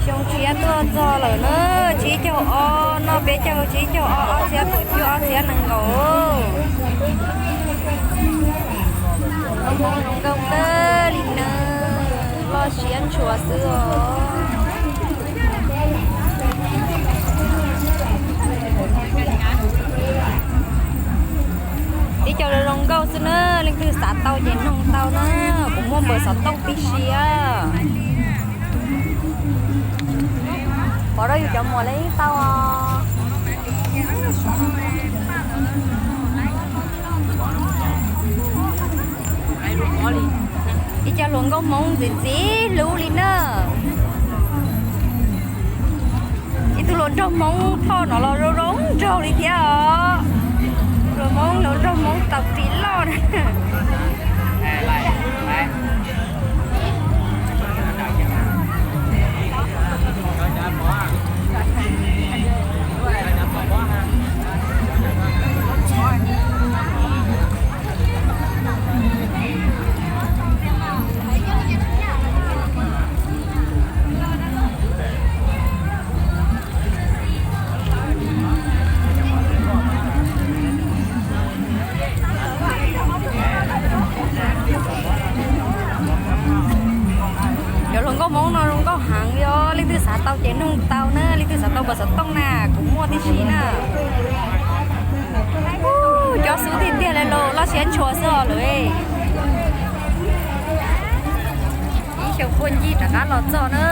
Xyoo tshiab tuaj txog lawm na, tsib caug ob, noj peb caug tsib caug ob, ob txhiab kaum cuaj, ob txhiab nees nkaum. Hmoob zoo nkauj kawg li na, loj siab ntshua xwb os. Tib co zoo nkauj xwb na, leej twg xav tau ces noog tau na, kuv muaj npawb xov tooj tib si. Pov rau yus cov muam li tau os. Ib co hluas nkauj Hmoob ntxim ntxim hlub li na. Ib tug hluas nraug Hmoob Thoj no los zoo zoo nraug li thiab os. Hluas Hmoob, hluas nraug Hmoob tau ris loj na. Cov hluas nkauj Hmoob no zoo nkauj heev li os, leej twg xav tau ces noog tau na, leej twg xav tau npawb xov tooj na, kuv muaj tib si na. Cov xub tiag tiag li los loj siab ntshua xwb os lawm. Ib xyoos puag ncig rov qab los txog na.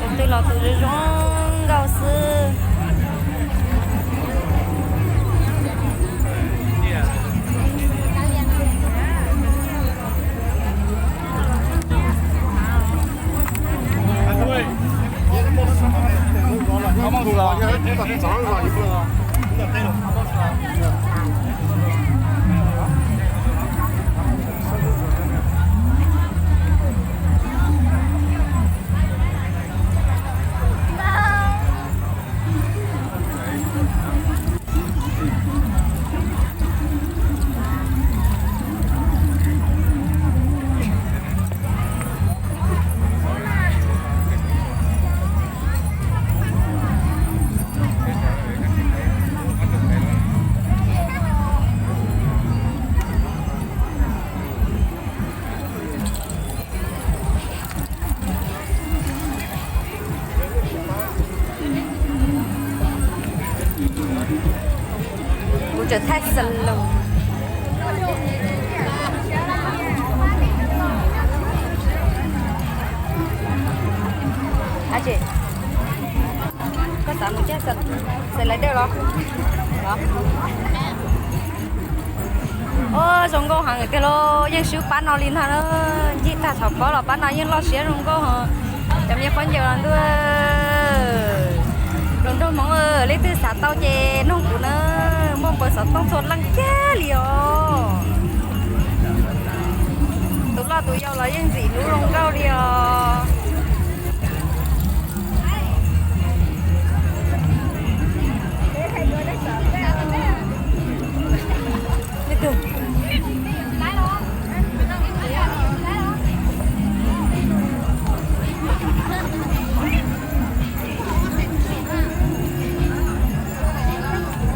Tus twg los tus zoo zoo nkauj xwb. Kuv tseem thaij xas loos. Koj xav mus caij xas lais dej los? Ua zoo nkauj heev tiag lauj, yeej swb pab no li ntag na. Ncig tag txhom pob los pab no yeej loj siab zoo nkauj heev. Cov me qhuab ncaws los ntuj, hluas nraug Hmoob, leej twg xav tau ces noog kuv na, muaj npawb xov tooj txhua leej kiag li os. Tus loj tus yau los yeej ntxim hlub zoo nkauj li os.